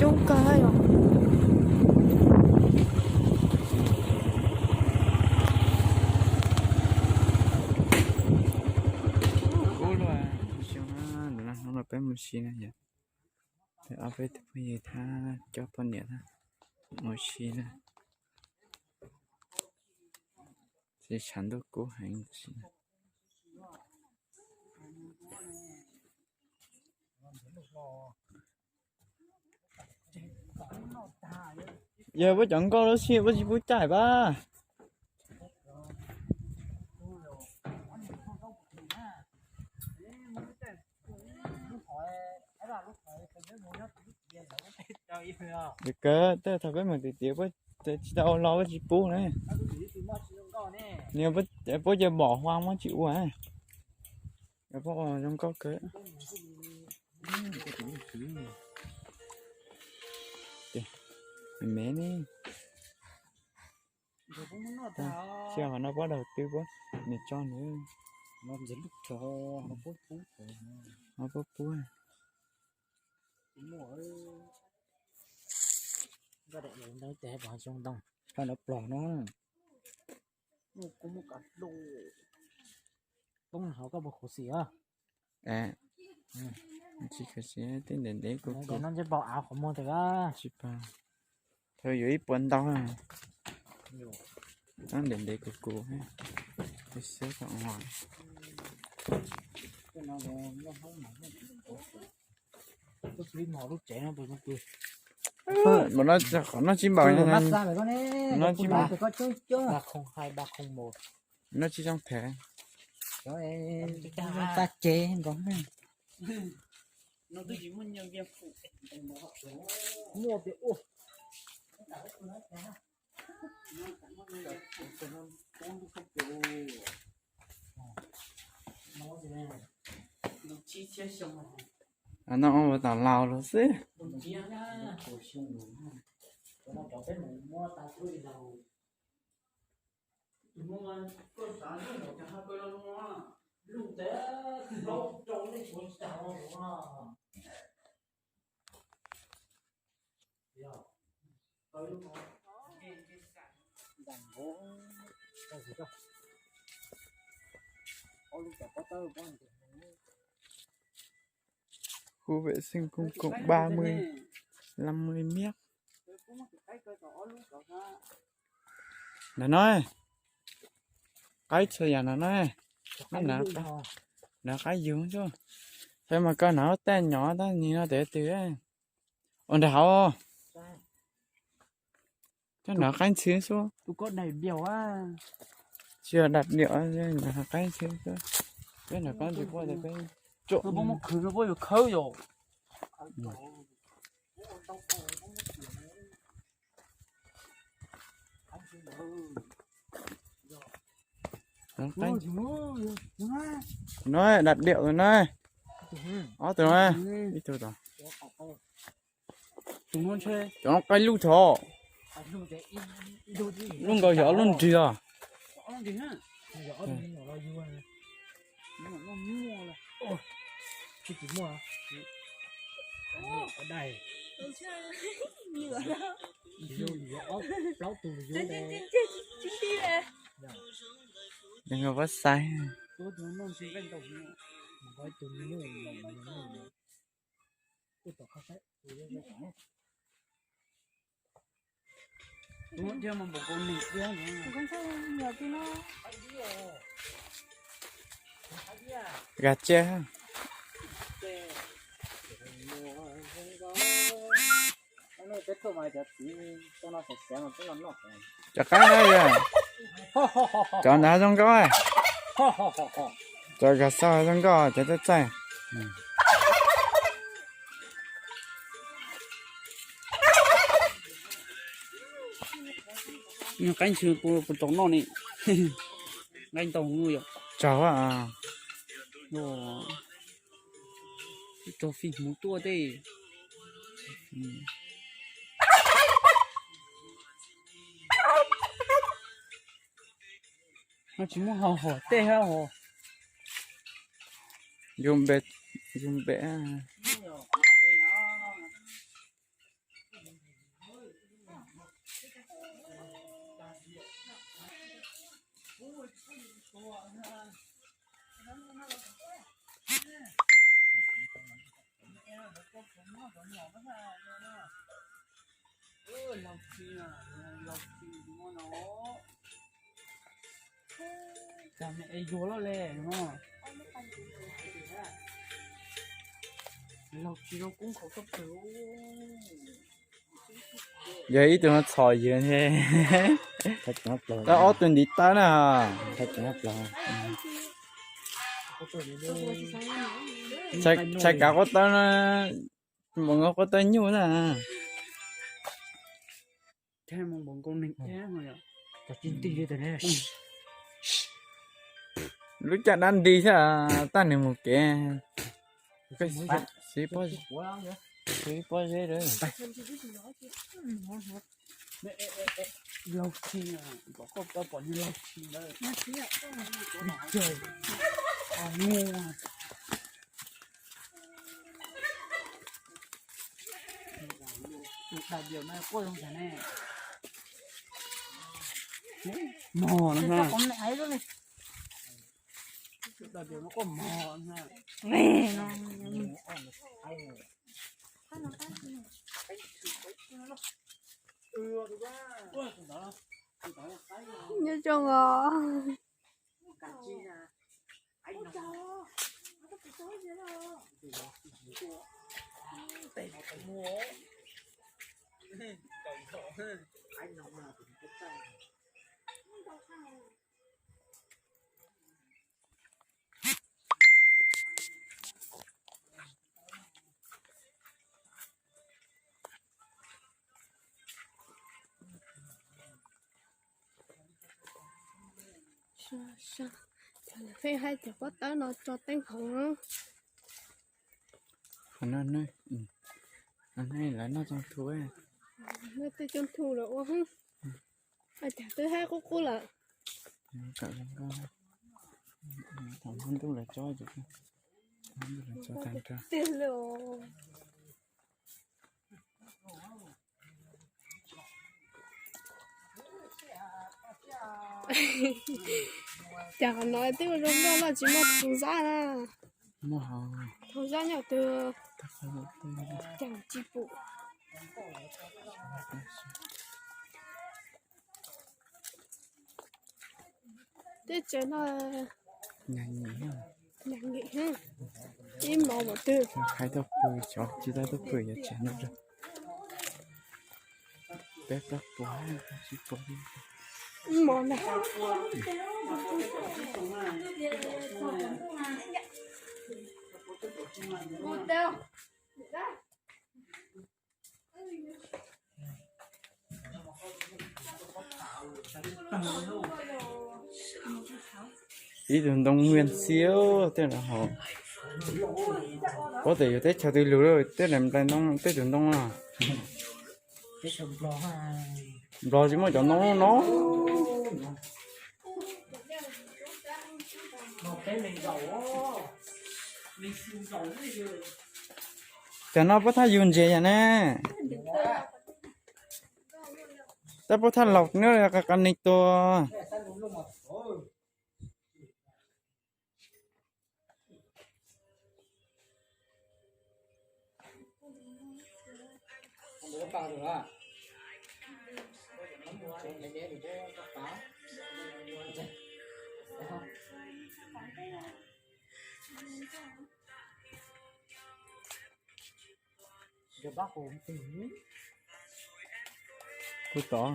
coob kawg yom. Kub lug, hnub no peb mus si na yom. Ob peb tug phooj ywg thiab cov poj niam thiab mus si na. Tsis tshav ntuj kub heev. Yog puab cov nkauj lub sij puab tsis pub caij pab. Kawg tej thaum peb mus tim tiav puab tsis tau ua los puab tsis pub na. Nws puab cia mom hua muab tsis ua. Puab ua zoo nkauj kawg. Me me ne. Cia qhov no puab daug tw puab, nws tso nws. Puab pub. Pab no plog no. Poob hauv koj puas khuv xim os? Tsis khuv xim, twb ntev ntev kuv kuv. No ntsej npau av qhov muag tag. Tsis pab, thaum yuav ib puas ntau. Twb ntev ntev kuv kuv, xyab kom ua. Qhov no tsis npaum, no tsis npaum. No tsis zoo thev. Tag cev nkaus. No ua tom laus lawm xwb. Khu vệ sinh công cộng ba mươi, năm mươi mét. Ntawm no, qaib txhua yam ntawm no, ntawm qaib yug xwb. Peb mas koj hnov tej nyom tab nig no tes twg. Ua nram hauv. Cov hnov qaib ntxhw xwb. Tsis yog dab diam, hnov qaib ntxhw xwb. Peb hnov qaib ntxhw quaj tias peb tsuam. No dab diam no, ob tug no, ib tug tod. Cov no qaib lub tod. Lub nkaus yog ob lub nrig os. Nws ho pab xaiv. Gab tsia. Cov qaib no yog, cov ntawd zoo nkauj. Cov kab xauj zoo nkauj, cov txaij txaij. Qaib ntxhw puas tau noj ne? Qaib ntau yom. Tsaug. Tsaug fij hmuv tuaj tej. No tsis muaj hau hom tej hab hos. Yus npe, yus npe. Yuav loj le, laug tsis zoo kub nkhaus txhob pw. Yog ib tug no txhom yws thiab. Tau ob tug ntiv tawb na. Tshais kav quab tawb no, npaum nkaus quab tawb nyuj na. Lub caj dab nti xwb, tab nws mus kev. Siv pob zeb. Laug tshis, kom koj tau pom niag laug tshis ntawd. Tus dais diaum no quaj zoo cas ne? Mog no. Dais diaum no quaj mog na. Nyob zoo os. Pheej hais cov pob tawb no tso teeb hauv. Qhov no, lawv noj coob thu. Noj tej coob thu lawm ua hwb. Cas twb hab qub qub lawm. Thaum hmo ntuj lawv tso, hmo ntuj lawv tso tag nrho. Cas qhov no twb zoo nkauj no tsis muaj thaum zab na. Thaum zab nyob twg cas tsis pum. Teb tsaws no nag nkim, ib hmos mas twg. Qhaib tuaj pw, xyov tsis tau tuaj pw yuav tsaws no rau peb plaub puas, tsis puas li. Ib hmos na. Ib tug ntoo nwiaj xiab tej no hauv. Paub tias yus teb chaws twg lug lawm tej daim nplai ntoo, tej tug ntoo no. Nplog tsis muaj cov ntoo no. Cov no puab thaj yug ntses yom ne. Tab puab thaj laus neb qa qa neeg tua. Kuv tod.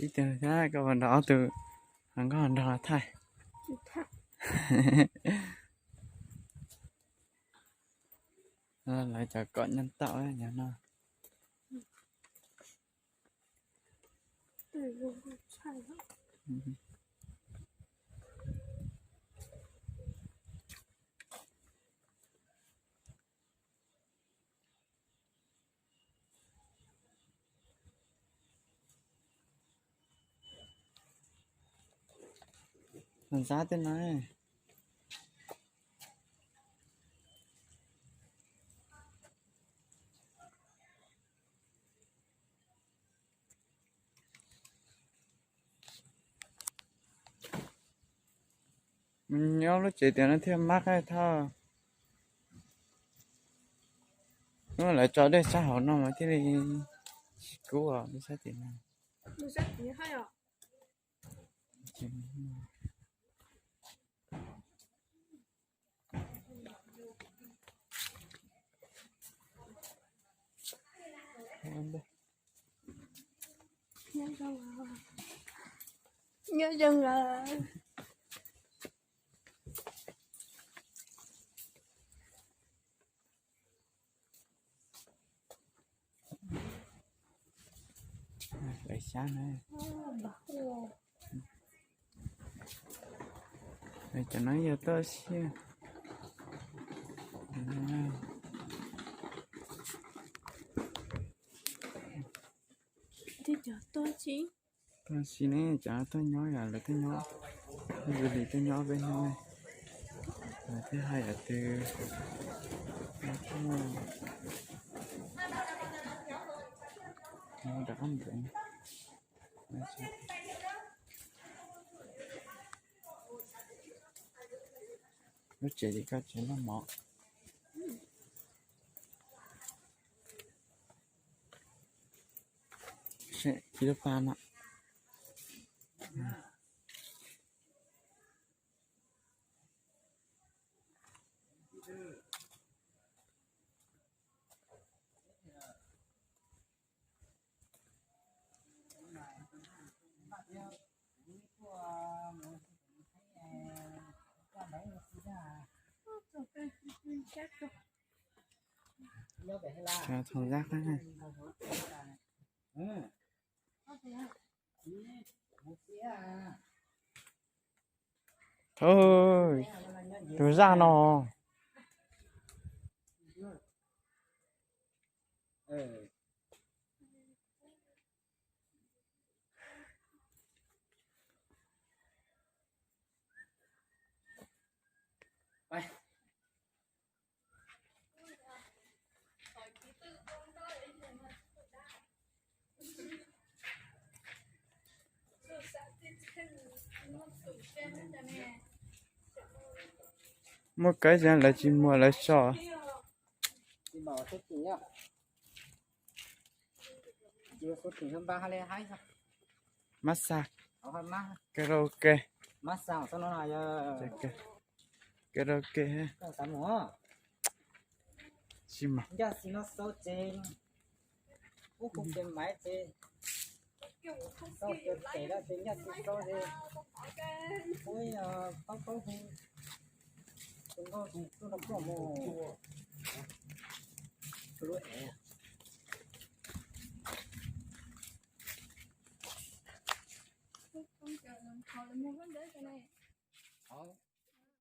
Ib tug thiab, koj puas nrog ob tug hluas nkauj nrog thaij? Lawv cov kom nyob tau nyob no. Ntxab tej no. Mus nyob lub tsev tias no thiaj mab qaib thaj. Hnub lawv tso dej sab hauv no mas thiaj li tsis kub os, lub sab tim no. Nyob zoo lawm. Lawv xyab na. Cov no yog toj siab. Toj siab ne, cov toj nyob yom, lawv toj nyob, yus li toj nyob peb hnub ne. Lawv thiaj hais yam twg. Rov qab mus. Lub tsev li koj tsev noj mov. Seb ib lub pab no. Cov thoo zab qab na. Thov, tus zaj no. Muaj kab zab lawv tsis muag lawv so. Mab xa, karaoke, karaoke, xi mas.